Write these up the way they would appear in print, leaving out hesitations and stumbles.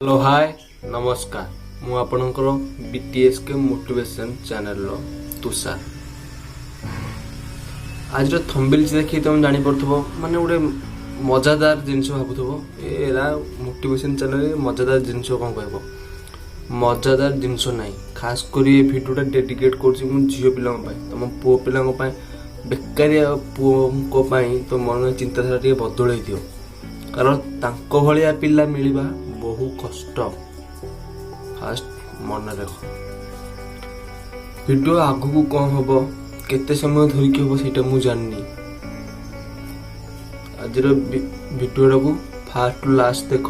Hello, ହାଏ, ନମସ୍କାର। ମୁଁ ଆପଣଙ୍କର ବିଟିଏସ୍କେ ମୋଟିଭେସନ୍ ଚ୍ୟାନେଲର ତୁଷାର। ଆଜିର ଥମ୍ବନେଲ୍ ଦେଖିକି ତମେ ଜାଣିପାରୁଥିବ, ମାନେ ଗୋଟେ ମଜାଦାର ଜିନିଷ ଭାବୁଥିବ, ଏରା ମୋଟିଭେସନ୍ ଚ୍ୟାନେଲରେ ମଜାଦାର ଜିନିଷ କ'ଣ କହିବ? ମଜାଦାର ଜିନିଷ ନାହିଁ। ଖାସ କରି ଏ ଭିଡ଼ିଓଟା ଡେଡିକେଟ୍ କରୁଛି ମୁଁ ଝିଅ ପିଲାଙ୍କ ପାଇଁ, ତମ ପୁଅ ପିଲାଙ୍କ ପାଇଁ, ବେକାରିଆ ପୁଅଙ୍କ ପାଇଁ। ତ ମନ ଚିନ୍ତାଧାରା ଟିକେ ବଦଳେଇ ଦିଅ, କାରଣ ତାଙ୍କ ଭଳିଆ ପିଲା ମିଳିବା ବହୁ କଷ୍ଟ। ଫାଷ୍ଟ ମନେ ରଖ, ଭିଡ଼ିଓ ଆଗକୁ କ'ଣ ହବ, କେତେ ସମୟ ଧରିକି ହବ, ସେଇଟା ମୁଁ ଜାଣିନି। ଆଜିର ଭିଡ଼ିଓଟାକୁ ଫାଷ୍ଟ ଟୁ ଲାଷ୍ଟ ଦେଖ,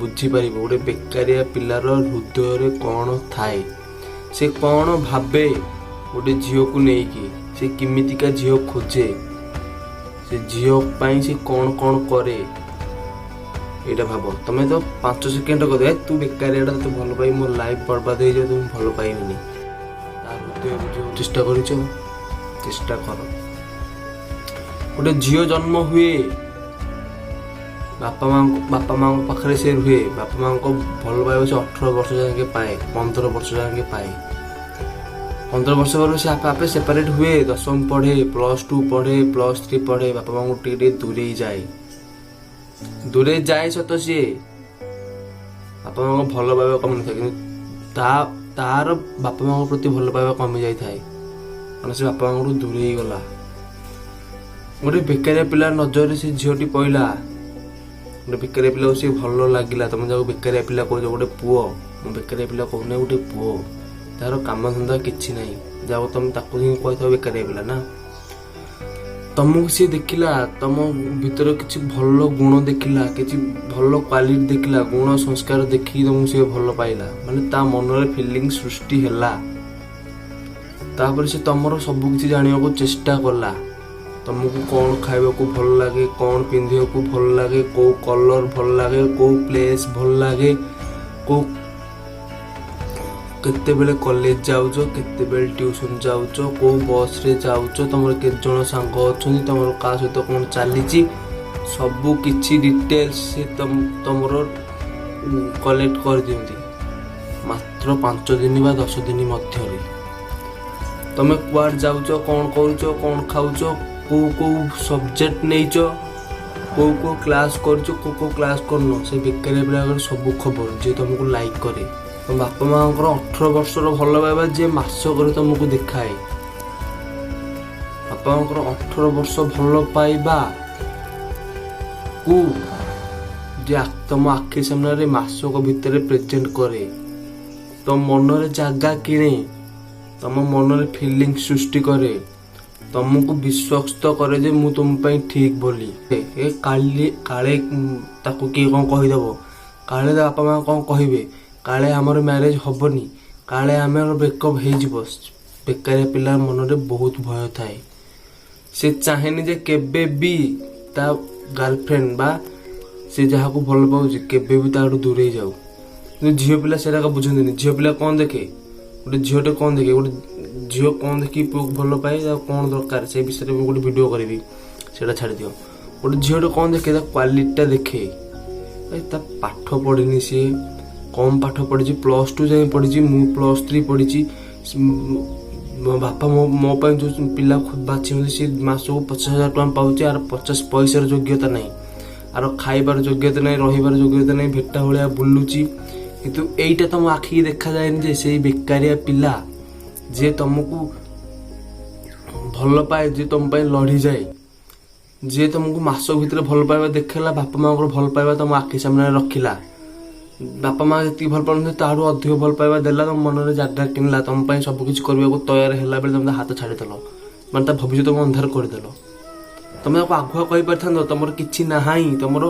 ବୁଝିପାରିବ ଗୋଟେ ବେକାରିଆ ପିଲାର ହୃଦୟରେ କ'ଣ ଥାଏ, ସେ କ'ଣ ଭାବେ ଗୋଟେ ଝିଅକୁ ନେଇକି, ସେ କେମିତିକା ଝିଅ ଖୋଜେ, ସେ ଝିଅ ପାଇଁ ସେ କ'ଣ କ'ଣ କରେ, ଏଇଟା ଭାବ। ତମେ ତ 5 ସେକେଣ୍ଡ କରିଦେ, ତୁ ବେକାରିଆଟା, ତତେ ଭଲ ପାଇ ମୋ ଲାଇଫ୍ ବର୍ବାଦ ହେଇଯିବ, ତ ମୁଁ ଭଲ ପାଇବିନି। ତା ହୃଦୟ ବୁଝିବାକୁ ଚେଷ୍ଟା କରିଛ? ଚେଷ୍ଟା କର। ଗୋଟେ ଝିଅ ଜନ୍ମ ହୁଏ, ବାପା ମାଙ୍କ ପାଖରେ ସେ ରୁହେ। ବାପା ମାଙ୍କ ଭଲ ପାଇବା ସେ 18 ବର୍ଷ ଯାକେ ପାଏ, 15 ବର୍ଷ ଯାକେ ପାଏ। 15 ବର୍ଷ ପରେ ସେ ଆପେ ଆପେ ସେପାରେଟ୍ ହୁଏ। ଦଶମ ପଢ଼େ, +2 ପଢ଼େ, +3 ପଢ଼େ, ବାପା ମାଙ୍କୁ ଟିକେ ଟିକେ ଦୂରେଇ ଯାଏ। ଦୂରେଇ ଯାଏ ସତ, ସିଏ ବାପା ମାଙ୍କ ଭଲ ପାଇବା କମି ନଥାଏ, କିନ୍ତୁ ତାର ବାପା ମାଙ୍କ ପ୍ରତି ଭଲ ପାଇବା କମି ଯାଇଥାଏ, କାରଣ ସେ ବାପା ମାଙ୍କଠୁ ଦୂରେଇ ଗଲା। ଗୋଟେ ବେକାରିଆ ପିଲା ନଜରରେ ସେ ଝିଅଟି ପଇଲା। ଗୋଟେ ବେକାରିଆ ପିଲାକୁ ସିଏ ଭଲ ଲାଗିଲା। ତମେ ଯାହାକୁ ବେକାରିଆ ପିଲା କହୁଛ, ଗୋଟେ ପୁଅ, ମୁଁ ବେକାରିଆ ପିଲା କହୁନି, ଗୋଟେ ପୁଅ ତାର କାମଧନ୍ଦା କିଛି ନାହିଁ, ଯାହାକୁ ତମେ ତାକୁ ହିଁ କହିଥାଅ ବେକାରିଆ ପିଲା ନା। ତମକୁ ସିଏ ଦେଖିଲା, ତମ ଭିତରେ କିଛି ଭଲ ଗୁଣ ଦେଖିଲା, କିଛି ଭଲ କ୍ୱାଲିଟି ଦେଖିଲା। ଗୁଣ ସଂସ୍କାର ଦେଖିକି ତମକୁ ସିଏ ଭଲ ପାଇଲା, ମାନେ ତା ମନରେ ଫିଲିଙ୍ଗ ସୃଷ୍ଟି ହେଲା। ତାପରେ ସେ ତମର ସବୁ କିଛି ଜାଣିବାକୁ ଚେଷ୍ଟା କଲା। ତମକୁ କ'ଣ ଖାଇବାକୁ ଭଲ ଲାଗେ, କ'ଣ ପିନ୍ଧିବାକୁ ଭଲ ଲାଗେ, କୋଉ କଲର ଭଲ ଲାଗେ, କୋଉ ପ୍ଲେସ୍ ଭଲ ଲାଗେ, କୋଉ କେତେବେଳେ କଲେଜ ଯାଉଛ, କେତେବେଳେ ଟ୍ୟୁସନ୍ ଯାଉଛ, କୋଉ ବସ୍ରେ ଯାଉଛ, ତମର କେତେ ଜଣ ସାଙ୍ଗ ଅଛନ୍ତି, ତମର କାହା ସହିତ କ'ଣ ଚାଲିଛି, ସବୁ କିଛି ଡିଟେଲ୍ସ ସେ ତମର କଲେକ୍ଟ କରିଦିଅନ୍ତି ମାତ୍ର 5 ଦିନ ବା 10 ଦିନ ମଧ୍ୟରେ। ତମେ କୁଆଡ଼େ ଯାଉଛ, କ'ଣ କରୁଛ, କ'ଣ ଖାଉଛ, କୋଉ କୋଉ ସବଜେକ୍ଟ ନେଇଛ, କୋଉ କୋଉ କ୍ଲାସ୍ କରୁଛ, କୋଉ କୋଉ କ୍ଲାସ୍ କରୁନ, ସେ ବେକାରିଆ ପିଲାଙ୍କର ସବୁ ଖବର, ଯିଏ ତମକୁ ଲାଇକ୍ କରେ। ତମ ବାପା ମାଆଙ୍କର 18 ବର୍ଷର ଭଲ ପାଇବା ଯିଏ ମାସକରେ ତମକୁ ଦେଖାଏ, ବାପା ମାଆଙ୍କର 18 ବର୍ଷ ଭଲ ପାଇବା କୁ ଯେ ତମ ଆଖି ସାମ୍ନାରେ ମାସକ ଭିତରେ ପ୍ରେଜେଣ୍ଟ କରେ, ତମ ମନରେ ଜାଗା କିଣେ, ତମ ମନରେ ଫିଲିଙ୍ଗ ସୃଷ୍ଟି କରେ, ତମକୁ ବିଶ୍ୱସ୍ତ କରେ ଯେ ମୁଁ ତୁମ ପାଇଁ ଠିକ ବୋଲି। ଏ କାଲି କାଳେ ତାକୁ କିଏ କ'ଣ କହିଦବ, କାଳେ ତା ବାପା ମା କ'ଣ କହିବେ, କାଳେ ଆମର ମ୍ୟାରେଜ ହବନି, କାଳେ ଆମର ବ୍ରେକଅପ୍ ହେଇଯିବ। ବେକାରିଆ ପିଲା ମନରେ ବହୁତ ଭୟ ଥାଏ। ସେ ଚାହେଁନି ଯେ କେବେ ବି ତା ଗାର୍ଲଫ୍ରେଣ୍ଡ ବା ସେ ଯାହାକୁ ଭଲ ପାଉଛି, କେବେ ବି ତାଠୁ ଦୂରେଇ ଯାଉ। କିନ୍ତୁ ଝିଅ ପିଲା ସେରାକ ବୁଝନ୍ତିନି। ଝିଅ ପିଲା କ'ଣ ଦେଖେ? ଗୋଟେ ଝିଅଟେ କ'ଣ ଦେଖେ? ଗୋଟେ ଝିଅ କ'ଣ ଦେଖିକି ପୁଅକୁ ଭଲ ପାଏ, ତାକୁ କ'ଣ ଦରକାର, ସେ ବିଷୟରେ ମୁଁ ଗୋଟେ ଭିଡ଼ିଓ କରିବି, ସେଇଟା ଛାଡ଼ିଦିଅ। ଗୋଟେ ଝିଅଟେ କ'ଣ ଦେଖେ? ତା କ୍ୱାଲିଟିଟା ଦେଖେ। ତା ପାଠ ପଢ଼ିନି, ସିଏ କମ୍ ପାଠ ପଢ଼ିଛି, +2 ଯାଏଁ ପଢ଼ିଛି, ମୁଁ +3 ପଢ଼ିଛି। ମୋ ବାପା ମୋ ପାଇଁ ଯେଉଁ ପିଲା ବାଛିଛନ୍ତି, ସିଏ ମାସକୁ 50,000 ଟଙ୍କା ପାଉଛି। ଆର 50 ପଇସାର ଯୋଗ୍ୟତା ନାହିଁ, ଆର ଖାଇବାର ଯୋଗ୍ୟତା ନାହିଁ, ରହିବାର ଯୋଗ୍ୟତା ନାହିଁ, ଭେଟା ଭଳିଆ ବୁଲୁଛି। କିନ୍ତୁ ଏଇଟା ତମ ଆଖିକି ଦେଖାଯାଏନି ଯେ ସେଇ ବେକାରିଆ ପିଲା ଯିଏ ତମକୁ ଭଲ ପାଏ, ଯିଏ ତମ ପାଇଁ ଲଢ଼ିଯାଏ, ଯିଏ ତମକୁ ମାସ ଭିତରେ ଭଲ ପାଇବା ଦେଖେଇଲା, ବାପା ମାଙ୍କର ଭଲ ପାଇବା ତମ ଆଖି ସାମ୍ନାରେ ରଖିଲା, ବାପା ମା ଯେତିକି ଭଲ ପାଉଛନ୍ତି ତାଠୁ ଅଧିକ ଭଲ ପାଇବା ଦେଲା, ତମ ମନରେ ଜାଗା କିଣିଲା, ତମ ପାଇଁ ସବୁ କିଛି କରିବାକୁ ତୟାର ହେଲା ବେଳେ ତମେ ତା ହାତ ଛାଡ଼ିଦେଲ, ମାନେ ତା ଭବିଷ୍ୟତକୁ ଅନ୍ଧାର କରିଦେଲ। ତମେ ତାକୁ ଆଗୁଆ କହିପାରିଥାନ୍ତ, ତମର କିଛି ନାହିଁ, ତମର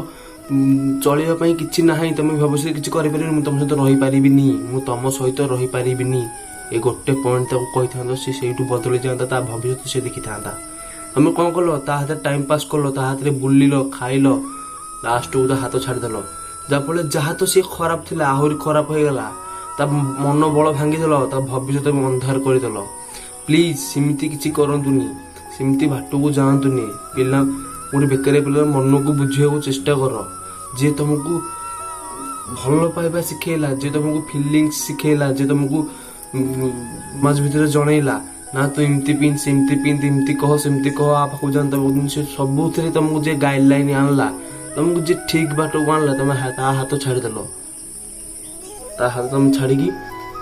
ଚଳିବା ପାଇଁ କିଛି ନାହିଁ, ତମେ ଭବିଷ୍ୟତରେ କିଛି କରିପାରିବନି, ମୁଁ ତମ ସହିତ ରହିପାରିବିନି, ମୁଁ ତମ ସହିତ ରହିପାରିବିନି। ଏ ଗୋଟେ ପଏଣ୍ଟ ତାକୁ କହିଥାନ୍ତ, ସେ ସେଇଠୁ ବଦଳି ଯାଆନ୍ତା, ତା ଭବିଷ୍ୟତ ସେ ଦେଖିଥାନ୍ତା। ତମେ କ'ଣ କଲ? ତା ହାତରେ ଟାଇମ୍ ପାସ୍ କଲ, ତା ହାତରେ ବୁଲିଲ, ଖାଇଲ, ଲାଷ୍ଟକୁ ତା ହାତ ଛାଡ଼ିଦେଲ, ଯାହାଫଳରେ ଯାହା ତ ସିଏ ଖରାପ ଥିଲା, ଆହୁରି ଖରାପ ହେଇଗଲା। ତା ମନୋବଳ ଭାଙ୍ଗିଦେଲ, ତା ଭବିଷ୍ୟତ ଅନ୍ଧାର କରିଦେଲ। ପ୍ଲିଜ୍, ସେମିତି କିଛି କରନ୍ତୁନି, ସେମିତି ବାଟକୁ ଯାଆନ୍ତୁନି। ପିଲା, ଗୋଟେ ବେକାରିଆ ପିଲାର ମନକୁ ବୁଝିବାକୁ ଚେଷ୍ଟା କର। ଯିଏ ତମକୁ ଭଲ ପାଇବା ଶିଖେଇଲା, ଯିଏ ତମକୁ ଫିଲିଙ୍ଗସ୍ ଶିଖେଇଲା, ଯିଏ ତମକୁ ସମାଜ ଭିତରେ ଜଣେଇଲା ନା ତୁ ଏମିତି ପିନ୍ଧ, ସେମିତି ପିନ୍ଧ, ଏମିତି କହ, ସେମିତି କହ, ଆ ପାଖକୁ ଯାଆନ୍ତୁ, ତା ପାଖକୁ, ସେ ସବୁଥିରେ ତମକୁ ଯିଏ ଗାଇଡଲାଇନ ଆଣିଲା, ତମକୁ ଯିଏ ଠିକ ବାଟକୁ ଆଣିଲା, ତମେ ତା ହାତ ଛାଡ଼ିଦେଲ। ତା ହାତ ତମେ ଛାଡ଼ିକି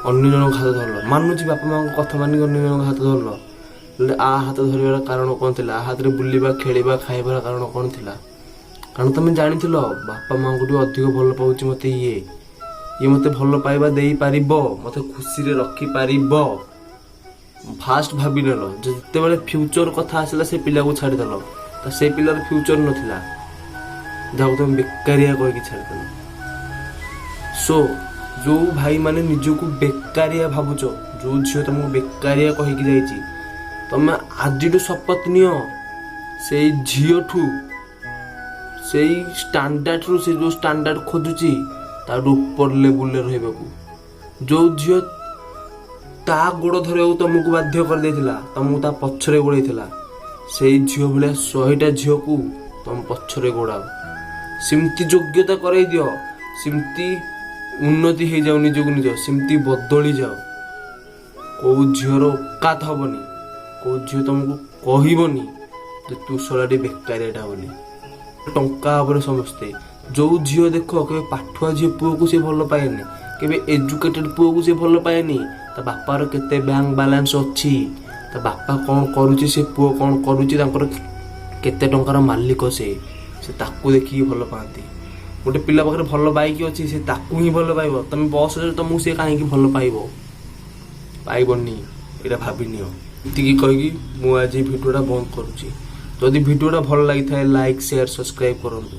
ଅନ୍ୟ ଜଣଙ୍କ ହାତ ଧରିଲ। ମାନୁଛି, ବାପା ମାଙ୍କ କଥା ମାନିକି ଅନ୍ୟ ଜଣଙ୍କ ହାତ ଧରିଲ। ହେଲେ ଆ ହାତ ଧରିବାର କାରଣ କ'ଣ ଥିଲା? ଆ ହାତରେ ବୁଲିବା, ଖେଳିବା, ଖାଇବାର କାରଣ କ'ଣ ଥିଲା? କାରଣ ତମେ ଜାଣିଥିଲ, ବାପା ମାଙ୍କୁ ଟିକେ ଅଧିକ ଭଲ ପାଉଛି ମତେ ଇଏ, ଇଏ ମତେ ଭଲ ପାଇବା ଦେଇପାରିବ, ମତେ ଖୁସିରେ ରଖିପାରିବ। ଫାଷ୍ଟ ଭାବିନେଲ। ଯେତେବେଳେ ଫ୍ୟୁଚର କଥା ଆସିଲା, ସେ ପିଲାକୁ ଛାଡ଼ିଦେଲ। ତ ସେ ପିଲାର ଫ୍ୟୁଚର ନଥିଲା, ଯାହାକୁ ତମେ ବେକାରିଆ କହିକି ଛାଡ଼ିଦେଲ। ସୋ ଯୋଉ ଭାଇମାନେ ନିଜକୁ ବେକାରିଆ ଭାବୁଛ, ଯୋଉ ଝିଅ ତମକୁ ବେକାରିଆ କହିକି ଯାଇଛି, ତମେ ଆଜିଠୁ ଶପଥ ନିଅ, ସେଇ ଝିଅଠୁ, ସେଇ ଷ୍ଟାଣ୍ଡାର୍ଡରୁ, ସେ ଯୋଉ ଷ୍ଟାଣ୍ଡାର୍ଡ ଖୋଜୁଛି ତାଠୁ ଉପର ଲେବୁଲରେ ରହିବାକୁ। ଯୋଉ ଝିଅ ତା ଗୋଡ଼ ଧରିବାକୁ ତମକୁ ବାଧ୍ୟ କରିଦେଇଥିଲା, ତମକୁ ତା ପଛରେ ଗୋଡ଼େଇଥିଲା, ସେଇ ଝିଅ ଭଳିଆ 100ଟା ଝିଅକୁ ତମ ପଛରେ ଗୋଡ଼ାଅ। ସେମିତି ଯୋଗ୍ୟତା କରେଇ ଦିଅ, ସେମିତି ଉନ୍ନତି ହେଇଯାଉ ନିଜକୁ ନିଜ, ସେମିତି ବଦଳି ଯାଅ। କୋଉ ଝିଅର ଓକାତ ହବନି, କୋଉ ଝିଅ ତମକୁ କହିବନି ଯେ ତୁ ଶଳାଟି ବେକାରିଆଟା ବୋଲି। ଟଙ୍କା ଉପରେ ସମସ୍ତେ। ଯୋଉ ଝିଅ ଦେଖ, କେବେ ପାଠୁଆ ଝିଅ ପୁଅକୁ ସେ ଭଲ ପାଏନି, କେବେ ଏଜୁକେଟେଡ ପୁଅକୁ ସେ ଭଲ ପାଏନି। ତା ବାପାର କେତେ ବ୍ୟାଙ୍କ ବାଲାନ୍ସ ଅଛି, ତା ବାପା କ'ଣ କରୁଛି, ସେ ପୁଅ କ'ଣ କରୁଛି, ତାଙ୍କର କେତେ ଟଙ୍କାର ମାଲିକ ସେ, ସେ ତାକୁ ଦେଖିକି ଭଲ ପାଆନ୍ତି। ଗୋଟେ ପିଲା ପାଖରେ ଭଲ ବାଇକ୍ ଅଛି, ସେ ତାକୁ ହିଁ ଭଲ ପାଇବ। ତମେ ବସରେ, ତମକୁ ସେ କାହିଁକି ଭଲ ପାଇବ? ପାଇବନି। ଏଇଟା ଭାବିନିଅ। ଏତିକି କହିକି ମୁଁ ଆଜି ଭିଡ଼ିଓଟା ବନ୍ଦ କରୁଛି। ଯଦି ଭିଡ଼ିଓଟା ଭଲ ଲାଗିଥାଏ, ଲାଇକ୍, ସେୟାର, ସବସ୍କ୍ରାଇବ କରନ୍ତୁ।